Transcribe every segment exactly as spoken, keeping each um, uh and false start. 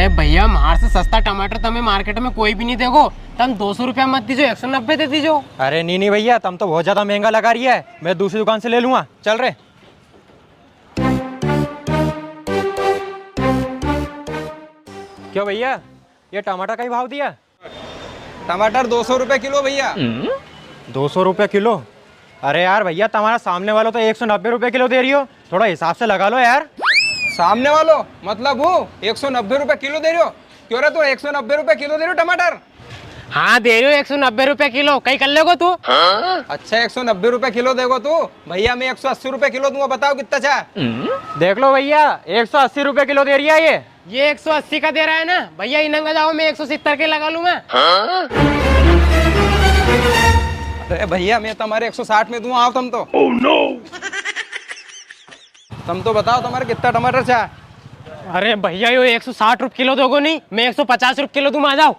भैया, म्हार से सस्ता टमाटर तमे मार्केट में कोई भी नी देगो। तम दो सौ रुपया मत दीजो, एक सौ नब्बे दे दीजो। अरे नी नी भैया, तम तो बहुत ज्यादा महंगा लगा रिया है, मैं दूसरी दुकान से ले लूंगा। चल रे। क्यों भैया, ये टमाटर का ही भाव दिया? टमाटर दो सौ रुपए किलो भैया। दो सौ रुपए किलो? अरे यार भैया, तमारा सामने वालो तो एक सौ नब्बे रुपए किलो दे रियो, थोड़ा हिसाब से लगा लो यार। सामने वालो मतलब हूँ एक सौ नब्बे रुपए किलो दे रियो? क्यों रे, तू एक सौ नब्बे रुपए किलो दे रियो टमाटर? हाँ, दे रियो एक सौ नब्बे रुपए किलो, कई कर लेगो तू? अच्छा, एक सौ नब्बे रुपए किलो देगो तू? भैया, मैं एक सौ अस्सी रुपए किलो दूंगा, बताओ कितना चा? देख लो भैया, एक सौ अस्सी रुपए किलो दे रिया है ये। ये एक सौ अस्सी का दे रहा है ना भैया, इनंगा जाओ, मैं एक सौ सत्तर के लगा लूंगा। अरे भैया, मैं तमारे एक सौ साठ में दूंगा, आओ तम तो। तम तो बताओ, तमारे कितना टमाटर चा? अरे भैया, यो एक सौ साठ रुपए किलो दोगो नी, मैं एक सौ पचास रुपए किलो दूंगा, आ जाओ।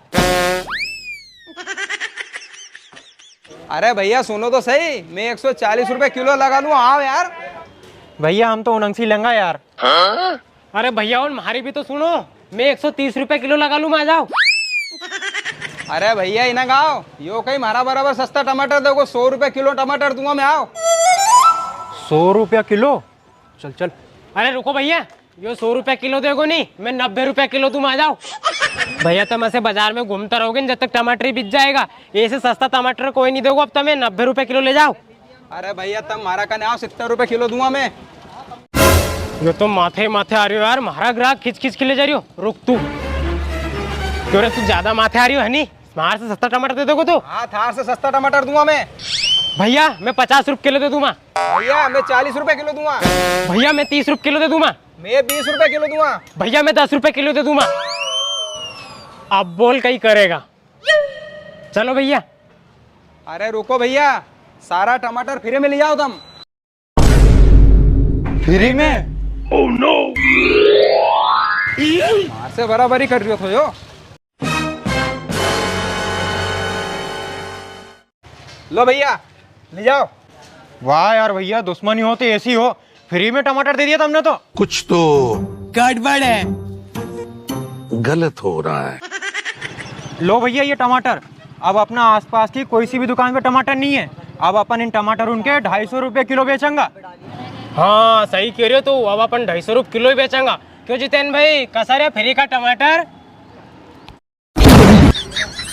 अरे भैया, सुनो तो सही, मैं एक सौ चालीस रुपए किलो लगा लूं, आओ यार। भैया, हम तो उनंगसी लेंगा यार। अरे भैया, उन म्हारी भी तो सुनो, मैं एक सौ तीस रुपए किलो लगा लूं, मैं आ जाओ। अरे भैया, इना गाओ, यो कई म्हारा बराबर सस्ता टमाटर देखो, सौ रुपए किलो टमाटर दूंगा मैं, आओ। सौ रुपया किलो? चल, चल। अरे रुको भैया, यो सौ रुपया किलो देखो नी, मैं नब्बे रुपया किलो दूं, आ जाओ। भैया, तम ऐसे बाजार में घूमता रहोगे न, जब तक टमाटर ही बिक जाएगा। ऐसे सस्ता टमाटर कोई नी देगो, अब तमे नब्बे रुपया किलो ले जाओ। अरे भैया, तम म्हारा कने आओ, सत्तर रुपया किलो दूंगा मैं। यो तो माथे ही माथे आ रियो यार, म्हारा ग्राहक खींच खींच के ले जा रियो। रुक तू, क्यों रे, तू ज्यादा माथे आ रियो है नी? म्हार से सस्ता टमाटर दे देगो तू? हाँ, थार से सस्ता टमाटर दूंगा मैं। भैया, मैं पचास रुपए किलो दे दूंगा। भैया, मैं चालीस रुपए किलो दूंगा। भैया, मैं तीस रुपए किलो दे दूंगा। मैं बीस रुपए किलो दूंगा। भैया, मैं दस रुपए किलो दे दूंगा। अब बोल, कई करेगा? चलो भैया। अरे रुको भैया, सारा टमाटर फ्री में ले जाओ तम। फ्री में? Oh no! म्हार से बराबरी कर रियो थो यो। लो भैया, ले जाओ। वाह यार भैया, दुश्मनी हो तो ऐसी हो, फ्री में टमाटर दे दिया तमने तो। कुछ तो गड़बड़ है। गलत हो रहा है। लो भैया, ये टमाटर। अब अपना आसपास की कोई सी भी दुकान पे टमाटर नी है। अब अपन इन टमाटर उनके ढाई सौ रुपए किलो बेचेंगा। हाँ, सही कह रियो तू, अब अपन ढाई सौ रुपए किलो ही बेचेंगा। क्यों जितेन भाई, कसा रे फ्री का टमाटर?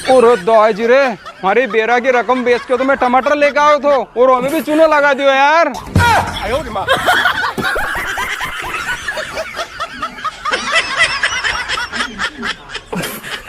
अरे दाई जी रे, म्हारी बेरा की रकम बेच के तो मैं टमाटर लेके आयो थो और हमें भी चूनो लगा दियो यार।